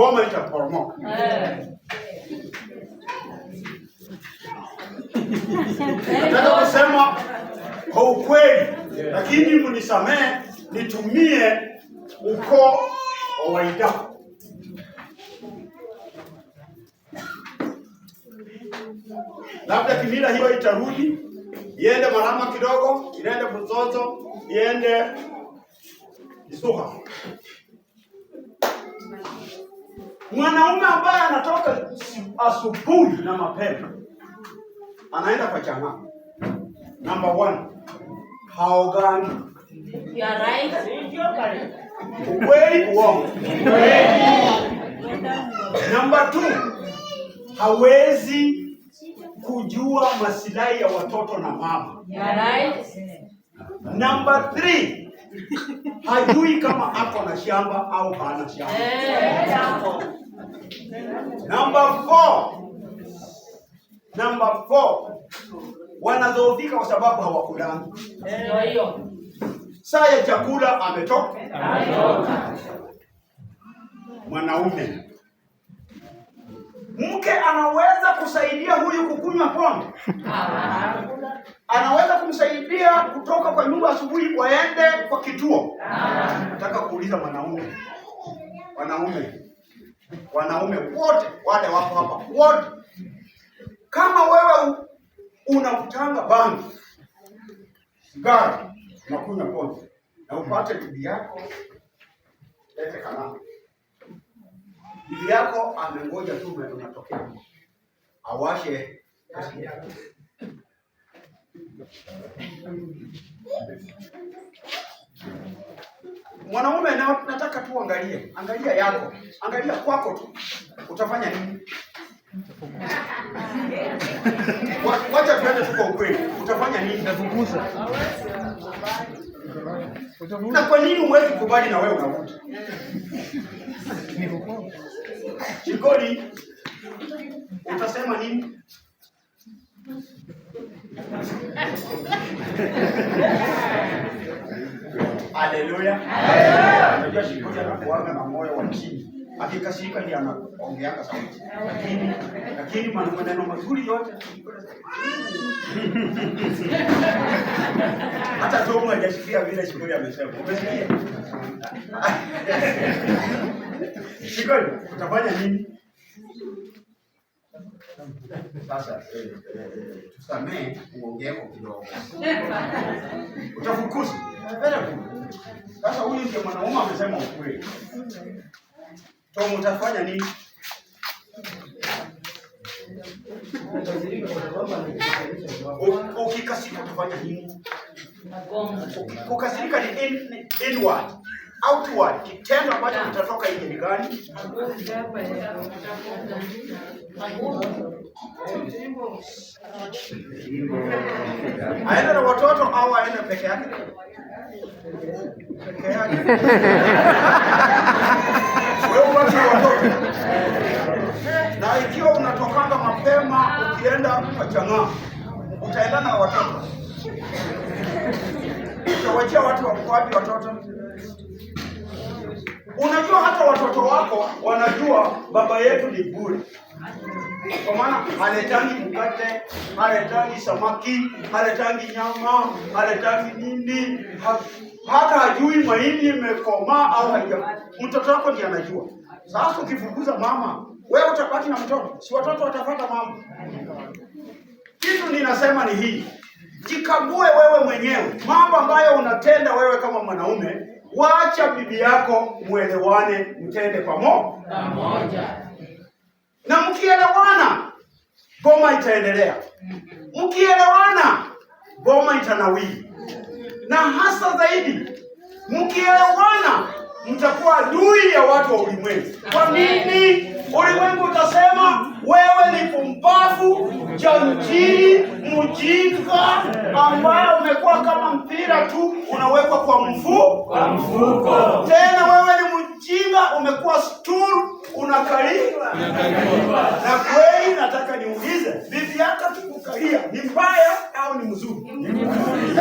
Boma itaporomoka. Nataka kusema kwa ukweli, lakini mnisamee nitumie ukoo wa Waida. Labda kimila hiyo itarudi, iende Marama kidogo, iende Buzozo, iende Isuha. Mwanaume ambaye anatoka asubuhi na mapema anaenda kwa chang'aa, number one, haogangi. You are right. Ukweli uongo? Number two, hawezi kujua masilahi ya watoto na mama. You are right. Number three, hajui kama ako na shamba au hana shamba. Number four, number four, wanadhoofika kwa sababu hawakulangi. Ndio hiyo. Saa ya chakula ametoka. Mwanaume mke anaweza kusaidia huyu kukunywa pombe, anaweza kumsaidia kutoka kwa nyumba asubuhi waende kwa kituo. Nataka kuuliza mwanaume, wanaume, wanaume wote wale wako hapa wote, kama wewe unavutanga bangi, sigara, unakunywa pombe na upate bibi yako lete kalamu, bibi yako amengoja tu unatokea awashe kasi yake. Mwanaume nataka tu angalie, angalia yako, angalia kwako tu, utafanya nini? Wacha tuende tu kwa ukweli, utafanya nini? Na kwa nini huwezi kubali na wewe unavuta? Chikoli, utasema nini? Haleluya. Unajua Shikoli anakuanga na moyo wa chini. Akikasirika ndiye anaongeanga sauti. Lakini maneno mazuri yote hata Tomu hajasikia vile Shikoli amesema. Umesikia? Shikoli, utafanya nini? Sasa tusamee uongeko kidogo. Utafukuza. Very good. Sasa huyu ndiye mwanaume amesema ukweli. Tom, utafanya nini? Ukikasirika utafanya nini? Kukasirika ni inward, outward, kitendo ambacho kitatoka nje ni gani? Aende na watoto au aende peke yake? Peke yake. Wewe ubaki na watoto. Na ikiwa unatokanga mapema ukienda kwa chang'aa, utaenda na watoto. Utawachia watu wako wapi watoto? Unajua hata watoto wako wanajua baba yetu ni bure. Kwa maana haletangi mkate, haletangi samaki, haletangi nyama, haletangi nini, hata hajui mahindi imekomaa au haija. Mtoto wako ndiye anajua. Sasa ukifukuza mama, wewe utabaki na mtoto, si watoto watafuata mama. Kitu ninasema ni hii, jikague wewe mwenyewe mambo ambayo unatenda wewe kama mwanaume. Wacha bibi yako muelewane, mtende pamoja. Na mkielewana boma itaendelea, mkielewana boma itanawiri, na hasa zaidi mkielewana mtakuwa adui ya watu wa ulimwengu. Kwa nini? Ulimwengu utasema wewe ni pumbavu, jangili, mjinga ambaye umekuwa kama mpira tu unawekwa kwa mfuko. Tena wewe ni mjinga, umekuwa stool unakalia. Na kweli nataka niulize, bibi yako akikukalia ni mbaya au ni mzuri? Ni mzuri.